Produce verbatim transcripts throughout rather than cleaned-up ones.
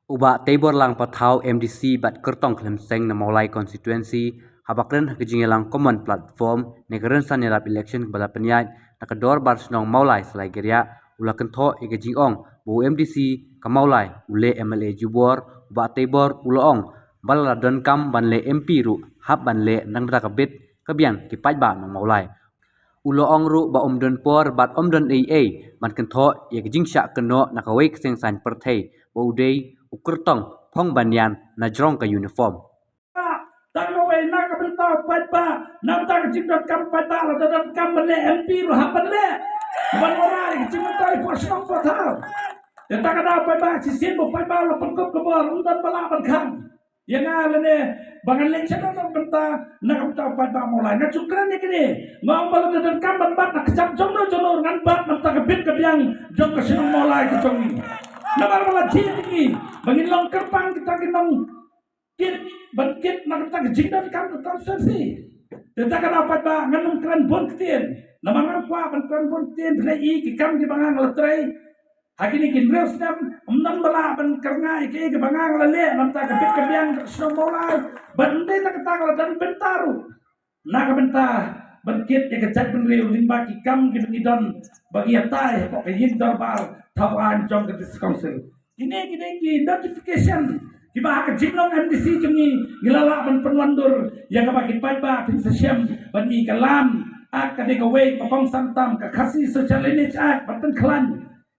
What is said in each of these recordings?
U Bah Teibor Lang Pathaw, M D C bad kyrtong khlem seng na Mawlai Constituency, haba kren ha ka jingïalang common platform ne ka rynsan ïarap election kaba la pynïaid na ka dorbar shnong Mawlai Salai Geriah, u la kynthoh ïa ka jingong ba u M D C ka Mawlai u leh M L A jubor, u Bah Teibor u la ong ba la donkam ban leh M P ruh hap ban leh nangta ka bit ka biang ki paidbah nong Mawlai. U la ong ruh ba um don por bad um don ei ei ban kynthoh ïa ka jingshah kynnoh na kawei ka seng saiñ pyrthei ba u dei u kyrtong phong banïan na jrong ka uniform. Tang kawei na ka bynta u paidbah, na bynta ka jingdonkam paidbah, la donkam ban leh M P ruh hap ban leh. Ban wanrah ïa ka jingmyntoi por shnong por thaw. Te ta ka daw paidbah shisien ba u paidbah la pynkup ka bor, um don ba lah ban khang ïa nga lane ba ngan leh shano na ka bynta, na ka bynta u paidbah Mawlai. Nga shu kren ïa kine, nga ong ba la donkam ban bat na ka jam jong no jong no, ngan bat na bynta ka bit ka biang jong ka shnong Mawlai ka jong ngi. Namar ba la jied ïa ngi ba ngin long kyrpang kita ki nongkit ban kit na ka bynta ka jingdonkam ka constituency. Te ta ka daw paidbah ngan ym kren bun ktien, namar ngam kwah ban kren bun ktien, phi la i ki kam kiba nga la trei ha kine ki hynriew snem, ym don ba lah ban kyrngah ïa kaei kaba nga la leh na bynta ka bit ka biang ka shnong Mawlai. Bad ym dei tang kata, ka la don bynta ruh na ka bynta ban kit ïa ka jaitbynriew lyngba ki kam kiba ngi don ba ngi ïatai hapoh ka ïing dorbar thaw aiñ jong ka District Council. Kine ki dei ki notification kiba ha ka jinglong M D C jong ngi, ngi la lah ban pynwandur ïa kaba ki paidbah phin sa shem ban i ka Land Act, ka dei kawei ka kongsan tam, ka Khasi Social Lineage Act, ban pynkhlaiñ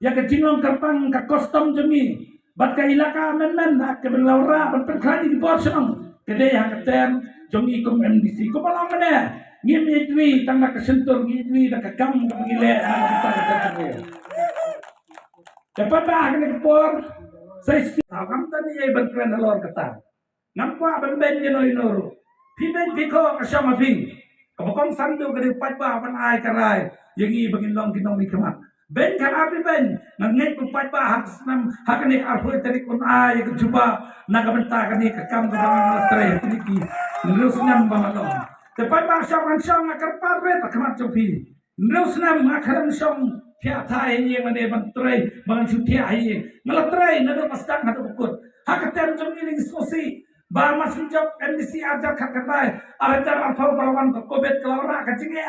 ïa ka jinglong kyrpang ka custom jong ngi bad ka Elaka Amendment Act, ka ban wanrah ban pynkhlaiñ ïa ki bor shnong. Ka dei ha ka term jong ngi kum M D C. Kumba long mynne, ngim ïeit ri tang da ka shyntur, ngi ïeit ri da ka kam kaba ngi leh, na ka bynta ka jaitbynriew. Te pat ba ha kane ka por, sa shisien ngam tip ïa ban kren halor kata. Ngam kwah ban beiñ ïano ïano ruh. Phi beiñ phi khoh ka shong ha phi. Kaba kongsan duh ka dei paidbah ban ai ka rai ïa ngi ba ngin long ki nongmihkhmat. Beiñ kham phi beiñ, nga ngeit ba u paidbah ha ka snem, ha kane ka arphew tarik un ai ïa ka jubab na ka bynta kane ka kam kaba nga la trei ha kine ki hynriew snem ba nga long. Te paidbah shong ngan shong, nga kyrpad rit ha khmat jong phi. Hynriew snem nga khlem shong thiah thai ha ïing lane ban trei ba ngan shu thiah ha ïing. Nga la trei naduh ba sdang haduh ba kut. Ha ka term jong ngi ngi sngewsih ba mar shu jop M D C ar hajar khatkhyndai, ar hajar arphew ba la wan ka Covid ka la wanrah ka jingeh